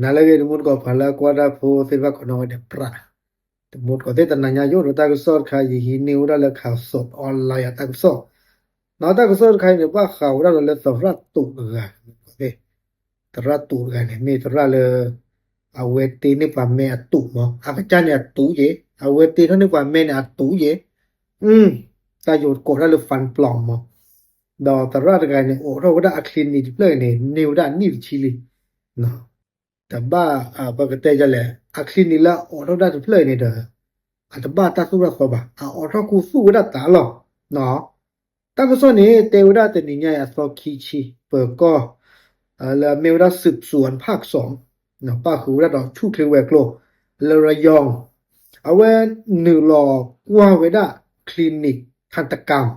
ဟါလၢအဂ့ၤ တမူတကိး ပှၤလၢကွၢ်တၢ်ဖိသ့ၣ်တဖၣ် ကိးနီၢ်ဂၤဒဲး ပြး တမူတကိးသ့ၣ် တနၤညါယအိၣ်ဒီးတၢ်ကစီၣ်တခါ ယဟံးန့ၢ်ဝဲဒၣ်လၢ Khaosod Online အတၢ်ကစီၣ်, ဒီးတၢ်ကစီၣ်တခါအံၤန့ၣ် ဘၣ်ဃးဝဲဒၣ်ဒီးလၢသရၣ်တူးတဂၤ, သရၣ်တူးတဂၤန့ၣ် မ့ၢ်သရၣ်လၢ အဝဲတ့န့ၢ်ပှၤမဲအတူးမး, အကစၢ်န့ၣ်အတူးယဲ, အဝဲတ့ထီၣ်န့ၢ်ပှၤမဲန့ၣ်အတူးယဲ, တၢ်ယိၤကိးဒၣ်လၢ fund ပျီမး, ဒီးသရၣ်တဂၤန့ၣ် အိးထီၣ်ဝဲဒၣ်အ clinic တဖျၢၣ်အံၤန့ၣ် န့ၢ်ဝဲဒၣ်အနံၣ်တဆံလံ တဘၣ် ပကတဲယလဲၣ် အ clinic လၢအအိးထီၣ်ဝဲဒၣ်တဖျၢၣ်အံၤန့ၣ်ဒီး အတဘၣ်တၢ်သိၣ်တၢ်သီဘၣ်, အအိးထီၣ်ခူသူၣ်ဝဲဒၣ်တၢ်လီၢ်, တၢ်ကစီၣ်န့ၣ် တဲဝဲဒၣ်တနံၤညါအံၤအသီခံဆံ ပၢၤကီၢ် လၢအမ့ၢ်ဝဲဒၣ် สืบสวนภาคสอง ပၣ်ဃုာ်ဝဲဒၣ်ဒီးဆူၣ်ချ့ဝဲၤကျိၤ လၢ ระยอง အဝဲနုာ်လီၤကွၢ်ဝဲဒၣ် clinic ထၢၣ်တကၢၢ်,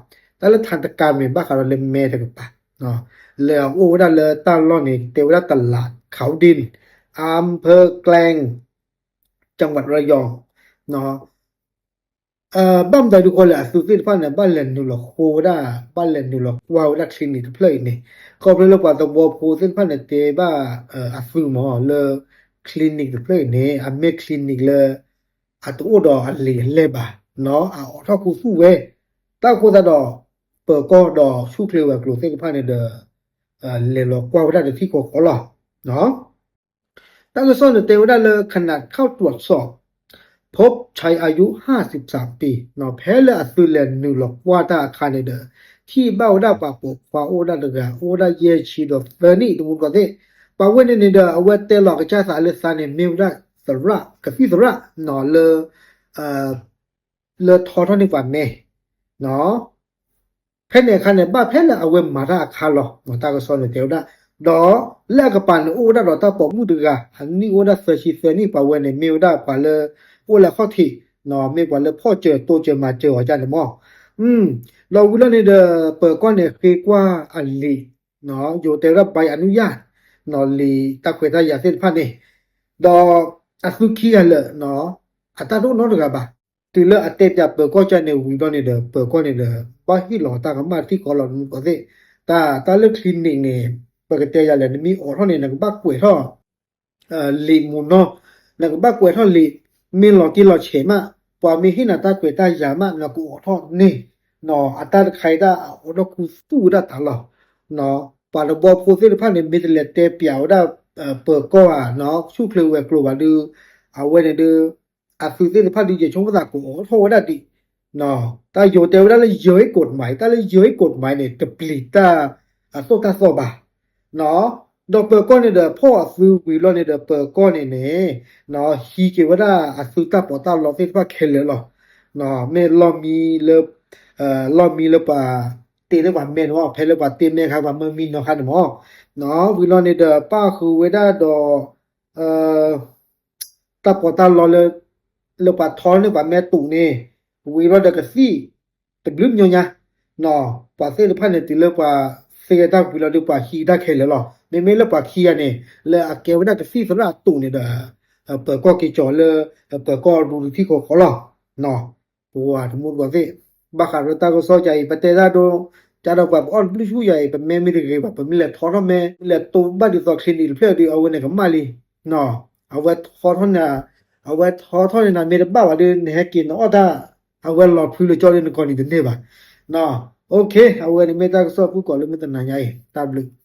တၢ်လၢထၢၣ်တကၢၢ်န့ၣ် ဘၣ်ဃးဒီးလၢမဲတကပၤ လၢအအိၣ်ဝဲဒၣ်လၢတၢ်လီၢ်န့ၣ် တဲဝဲဒၣ် ตลาดเขาดิน อำเภอแกลง จังหวัดระยอง ဘၣ်မတၤဒုးဃီလဲၣ် အသုးသ့ၣ်တဖၣ်န့ၣ် ဘၣ်လဲၤနုာ်လီၤဃိဝဲဒၣ် ဘၣ်လဲၤနုာ်လီၤကွၢ်ဝဲဒၣ် clinic တဖျၢၣ်အံၤန့ၣ် ခီဖျိလၢပှၤသဝီဖိသ့ၣ်တဖၣ်န့ၣ် တဲဘၣ်အသုးမးလၢ clinic တဖျၢၣ်အံၤန့ၣ် အမ့ၢ် clinic လၢ အတအိၣ်ဒီးအလံာ်အလဲၢ်ဘၣ်, အအိးထီၣ်ခူသူၣ်ဝဲ, တၢ်အဃိသတးဒီး ပၢၤကီၢ်ဒီးဆူၣ်ချ့ဝဲၤကျိၤသ့ၣ်တဖၣ်န့ၣ်ဒီး လဲၤလီၤကွၢ်ဝဲဒၣ်တထံၣ်ဃီဃီလီၤ. တၢ်ကစီၣ်န့ၣ်တဲဝဲဒၣ်လၢ ขณะเข้าตรวจสอบ พบชายอายุห้าสิบสามปี ဖဲလၢအသုးလဲၤနုာ်လီၤကွၢ်တၢ်အခါန့ၣ်ဒီး ထံၣ်ဘၣ်ဝဲဒၣ်ပှၤပိာ်ခွါအိၣ်ဒၣ်တဂၤ အိၣ်ဝဲဒၣ်ယဲၢ်ဆံဒီးသၢနံၣ် တမူတကိးသ့ၣ်, ပှၤဝဲန့ၣ်န့ၣ်ဒီး အဝဲတဲလီၤကစၢ်သးလၢသးန့ၣ် မ့ၢ်ဝဲဒၣ်သရၣ် ကသံၣ်သရၣ် လၢ လၢထီထီၣ်န့ၢ်ပှၤမဲ ဖဲန့ၣ်အခါန့ၣ် ဘၣ်ဖဲလၢအဝဲမၤတၢ်အခါလီၤ တၢ်ကစီၣ်န့ၣ်တဲဝဲဒၣ်, ဒီးလၢအကပၤန့ၣ်အိၣ်ဝဲဒၣ်ဒီးတၢ်ပိာ်မုၣ်တဂၤ အနံၣ်အိၣ်ဝဲဒၣ်သၢဆံသၢနံၣ် ပှၤဝဲန့ၣ် မ့ၢ်ဝဲဒၣ်ပှၤလၢ အိၣ်လၢအခီၣ်ထံး မ့ၢ်ပှၤလၢဖီၣ်စၢၤတိစၢၤမၤစၢၤအီၤဒ်န့ၣ်မး, ဒီးဝံၤလီၤန့ၣ်ဒီး ပၢၤကီၢ်န့ၣ် ဃ့ကွၢ်အလံာ် ယိၤတဲဝဲဒၣ် ใบอนุญาต လံာ်တၢ်ခွဲးတၢ်ယာ်သ့ၣ်တဖၣ်န့ၣ်, ဒီးအသုခံဂၤလၢာ် အတၢ်တအိၣ်နီတဂၤဘၣ်, တုၤလၢအတဲပၠးပၢၤကီၢ်ကၢ်န့ၣ်ဝံၤဘျီန့ၣ်ဒီး ပၢၤကီၢ်န့ၣ်ဒီး ဘၣ်ဟ့ၣ်လီၤတၢ်ကမၣ်တထံၣ်ဃီလီၤ တမူတကိးသ့ၣ်, တၢ် တၢ်လၢ clinic န့ၣ် ပကတဲယၤလဲၣ် နမ့ၢ်အိးထီၣ်န့ၣ် နကဘၣ်ကွဲးထီၣ် လံာ်မူနီၢ်, နကဘၣ်ကွဲးထီၣ်လံာ်, မ့ၢ်လီၤတံၢ်လီၤဆဲးမး, ပှၤမ့ၢ်ဟ့ၣ်နၤတၢ်ခွဲးတၢ်ယာ်မး နကအိးထီၣ်န့ၢ်, အတၢ်တခါအံၤတၢ်အိးထီၣ်ခူသူၣ်ဝဲဒၣ်တၢ်လီၤ, ပှၤတဘီဖိသ့ၣ်တဖၣ်န့ၣ် မ့ၢ်တလဲၤတဲပၠးဝဲဒၣ် ပၢၤကီၢ်ဧါ ဆူၣ်ချ့ဝဲၤကျိၤဘၣ်ဒီး အဝဲန့ၣ်ဒီး အသုးသ့ၣ်တဖၣ်ဒီး ယဆိကမိၣ်သးကအိးထီၣ်ဝဲဒၣ်ဒံး တၢ်ယိၤတဲဝဲဒၣ်လၢ ယဲၢ်အံၤကိးတမးအံၤ တၢ်လၢ ယဲၢ်အံၤကိးတမးအံၤန့ၣ် တပျံၤတၢ်အသိၣ်တၢ်သီဘၣ်, ဒီးပၢၤကီၢ်န့ၣ်ဒီးဖီၣ်အသုဝံၤလီၤန့ၣ်ဒီး ပၢၤကီၢ်န့ၣ်န့ၣ် ဟံးက့ၤဝဲဒၣ်အသုတၢ်ပီးတၢ်လီသ့ၣ်တဖၣ်ခဲလၢာ်လီၤ, မ့ၢ်လီၢ်မံလၢ လီၢ်မံလၢပှၤတ့န့ၢ်ပှၤမဲန့ၣ် ဖဲလၢပှၤတ့မဲခါ ပှၤမၢမံနီၤခါန့ၣ်မး, ဝံၤလီၤန့ၣ်ဒီး ပၣ်ဃုာ်ဝဲဒၣ်ဒီး တၢ်ပီးတၢ်လီလၢ လၢပှၤထီန့ၢ်ပှၤမဲတူးန့ၣ် ဝံၤလီၤဒီးကသံၣ်တဘျုးမညီညါ, ပှၤသ့ၣ်တဖၣ်န့ၣ် တုၤလၢပှၤသ့တၢ်ဝံၤလီၤဒီး ပှၤဟံးတၢ်ခဲလၢာ်လီၤ. မ့မ့ၢ်လၢပှၤခံဂၤန့ၣ် လၢအကဲဝဲဒၣ်ကသံၣ်သရၣ်အတူးန့ၣ်ဒီး ပၢၤကီၢ်က့ၤကၠီၤလၢ ပၢၤကီၢ်ရူတထံၣ်ဃီဃီလီၤ. ပဝဲတမူတကိးသ့ၣ် ဘၣ်ဃးဒီးတၢ်ကစီၣ်ယၤအံၤ ပတဲတၢ်ဒိ ကဒီးပှၤပအီၣ်တဘျုးဆူယၤအံၤ ပမဲမ့ၢ်တဂ့ၤဘၣ် ပမ့ၢ်လဲၤထီထီၣ်မဲ လဲၤတိဘၣ်ဒ်သိး clinic တဖျၢၣ်ဒီး အဝဲန့ၣ်ကမၣ်လံ, အဝဲထီထီၣ်န့ၣ် အဝဲထီထီၣ်န့ၣ် နမ့ၢ်တဘၣ်ဘၣ်ဒီး နဟဲက့ၤနအီၣ်တၢ် အဝဲလီၤဖုလၢကၠီဒီး နကိးနံၤတန့ၢ်ဘၣ်. အဝဲန့ၣ်မ့ၢ်တၢ်ကစီၣ်ဖုၣ်ကိာ်လၢမုၢ်တနၤညါအံၤ တၢ်ဘျုး